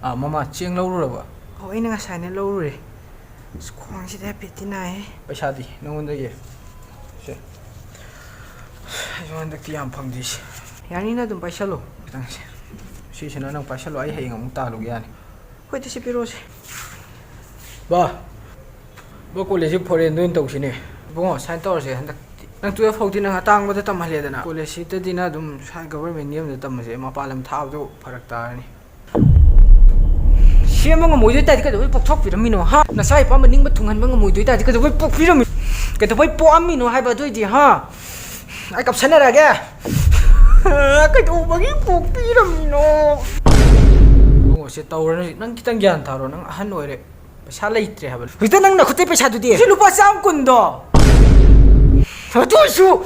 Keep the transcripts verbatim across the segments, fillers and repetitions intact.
ꯑꯥ, ꯃꯃꯥ, ꯆꯦꯡ ꯂꯧꯔꯨꯔꯕ? ꯑꯣ, ꯑꯩꯅ ꯉꯁꯥꯏꯅ ꯂꯧꯔꯨꯔꯦ꯫ ꯑꯁ, ꯈ꯭ꯋꯥꯡꯁꯤꯗꯤ ꯍꯥꯏꯐꯦꯠꯇꯤ ꯅꯥꯏꯌꯦ꯫ ꯄꯩꯁꯥꯗꯤ ꯅꯉꯣꯟꯗꯒꯤ? ꯁꯦ꯫ ꯑꯩꯁꯨ ꯍꯟꯗꯛꯇꯤ ꯌꯥꯝ ꯐꯪꯗꯦꯁꯦ꯫ ꯌꯥꯅꯤꯅ ꯑꯗꯨꯝ ꯄꯥꯏꯁꯜꯂꯣ꯫ ꯈꯤꯇꯪꯁꯦ꯫ ꯁꯤꯁꯤꯅ ꯅꯪ ꯄꯥꯏꯁꯜꯂꯣ, ꯑꯩ ꯍꯌꯦꯡ ꯑꯃꯨꯛ ꯇꯥꯜꯂꯨꯒꯦ ꯌꯥꯅꯤ꯫ ꯍꯣꯏꯗ, ꯁꯤ ꯄꯤꯔꯛꯑꯣꯁꯦ꯫ ꯕꯥ, ꯕꯥ, ꯀꯣꯂꯦꯖꯁꯤ ꯐꯣꯔꯦꯟꯗ ꯑꯣꯏꯅ ꯇꯧꯁꯤꯅꯦ꯫ ꯏꯕꯨꯡꯉꯣ, ꯁꯨꯃꯥꯏꯅ ꯇꯧꯔꯁꯦ, ꯍꯟꯗꯛꯇꯤ ꯅꯪ ꯇꯨꯌꯦꯜꯐ ꯐꯥꯎꯗꯤ ꯅꯪ ꯑꯇꯥꯡꯕꯗ ꯇꯝꯍꯜꯂꯦꯗꯅ, ꯀꯣꯂꯦꯖꯁꯤꯗꯗꯤ ꯅꯪ ꯑꯗꯨꯝ ꯁ꯭ꯋꯥꯏ ꯒꯚꯔꯟꯃꯦꯟꯒꯤ ꯑꯃꯗ ꯇꯝꯃꯁꯦ, ꯃꯄꯥꯟ ꯂꯝ ꯊꯥꯕꯗꯣ ꯐꯔꯛ ꯇꯥꯔꯅꯤ꯫ ꯁꯦꯝꯕ ꯉꯝꯃꯣꯏꯗꯣꯏ ꯇꯥꯔꯗꯤ ꯀꯩꯗꯧꯕꯩ ꯄꯣꯛꯊꯣꯛꯄꯤꯔꯝꯃꯤꯅꯣ, ꯍꯥ? ꯅꯁꯥ ꯏꯄꯥ ꯃꯅꯤꯡꯕ ꯊꯨꯡꯍꯟꯕ ꯉꯝꯃꯣꯏꯗꯣꯏ ꯇꯥꯔꯗꯤ ꯀꯩꯗꯧꯕꯩ ꯄꯣꯛꯄꯤꯔꯝꯃꯤ-, ꯀꯩꯗꯧꯕꯩ ꯄꯣꯛꯑꯝꯃꯤꯅꯣ ꯍꯥꯏꯕ ꯑꯗꯨꯏꯗꯤ, ꯍꯥ? ꯑꯩ ꯀꯞꯁꯟꯅꯔꯒꯦ꯫ ꯀꯩꯗꯧꯕꯒꯤ ꯄꯣꯛꯄꯤꯔꯝꯃꯤꯅꯣ? ꯏꯕꯨꯡꯉꯣ, ꯁꯦ ꯇꯧꯔꯅꯨ ꯍꯧꯖꯤꯛ꯫ ꯅꯪ ꯈꯤꯇꯪ ꯒ꯭ꯌꯥꯟ ꯇꯥꯔꯣ꯫ ꯅꯪ ꯑꯍꯟ ꯑꯣꯏꯔꯦ꯫ ꯄꯩꯁꯥ ꯂꯩꯇ꯭ꯔꯦ ꯍꯥꯏꯕ꯫ ꯍꯧꯖꯤꯛꯇ ꯅꯪ ꯅꯈꯨꯠꯇꯩ ꯄꯩꯁꯥꯗꯨꯗꯤ? ꯁꯤ ꯂꯨꯄꯥ ꯆꯥꯝ ꯀꯨꯟꯗꯣ꯫ ꯑꯗꯨ ꯑꯣꯏꯔꯁꯨ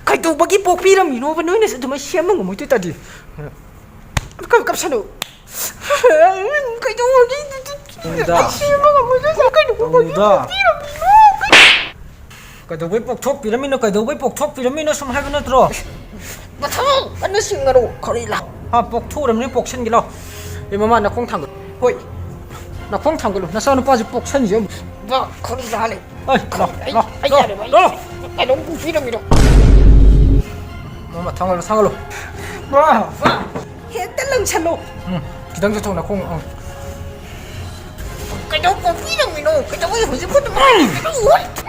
ꯀꯩꯗꯧꯕꯒꯤ ꯄꯣꯛꯄꯤꯔꯝꯃꯤꯅꯣꯕ? ꯅꯣꯏꯅꯁꯨ ꯑꯗꯨꯃꯥꯏꯅ ꯁꯦꯝꯕ ꯉꯝꯃꯣꯏꯗꯣꯏ ꯇꯥꯔꯗꯤ꯫ ꯀꯞ-, ꯀꯞꯁꯅꯨ꯫ ꯀꯩꯗꯧꯕꯒꯤ ꯇꯧꯅꯨꯗ꯫ ꯑꯩ ꯁꯦꯝꯕ ꯉꯝꯃꯣꯏꯗꯣꯏ ꯇꯥꯔꯗꯤ ꯀꯩꯗꯧꯕꯒꯤ ꯇꯧꯅꯨꯗ꯫ ꯄꯣꯛꯄꯤꯔꯝꯃꯤꯅꯣ? ꯀꯩꯗꯧꯕꯩ ꯄꯣꯛꯊꯣꯛꯄꯤꯔꯝꯃꯤꯅꯣ? ꯀꯩꯗꯧꯕꯩ ꯄꯣꯛꯊꯣꯛꯄꯤꯔꯝꯃꯤꯅꯣ ꯁꯨꯝ ꯍꯥꯏꯕ ꯅꯠꯇ꯭ꯔꯣ? ꯃꯊꯪ ꯀꯟꯅ ꯁꯤꯡꯉꯔꯣ, ꯈꯔꯤ ꯂꯥ꯫ ꯍꯥ, ꯄꯣꯛꯊꯣꯛꯎꯔꯝꯅꯤ, ꯄꯣꯛꯁꯟꯒꯦ ꯂꯥꯎ꯫ ꯑꯦ, ꯃꯃꯥ, ꯅꯈꯣꯡ ꯊꯥꯡꯒꯠꯂꯨ꯫ ꯍꯣꯏ, ꯅꯈꯣꯡ ꯊꯥꯡꯒꯠꯂꯨ, ꯅꯆꯥꯅꯨꯄꯥꯁꯦ ꯄꯣꯛꯁꯟꯁꯦ ꯑꯃꯨꯛ꯫ ꯕꯥ, ꯈꯔꯤ ꯂꯥ ꯂꯩ꯫ ꯑꯩ, ꯂꯥꯎ, ꯑꯩ, ꯂꯥꯎ, ꯑꯩ ꯂꯥꯎ, ꯌꯥꯔꯦ, ꯕꯥ, ꯂꯥꯎ꯫ ꯀꯩꯅꯣꯝ ꯄꯤꯕꯤꯔꯝꯃꯤꯔꯣ? ꯃꯃꯥ, ꯊꯥꯡꯒꯠꯂꯨ, ꯊꯥꯡꯒꯠꯂꯨ꯫ ꯕꯥ, ꯕꯥ, ꯍꯦꯛꯇ ꯂꯪꯁꯜꯂꯨ꯫ ꯎꯝ, ꯈꯤꯇꯪ ꯆꯠꯊꯣꯛ, ꯅꯈꯣꯡ, ꯎꯝ꯫ ꯀꯩꯗꯧ ꯄꯣꯛꯄꯤꯔꯝꯃꯤꯅꯣ? ꯀꯩꯗꯧꯕꯩ ꯍꯧꯖꯤꯛ ꯈꯨꯠꯇ ꯀꯩꯗꯧ?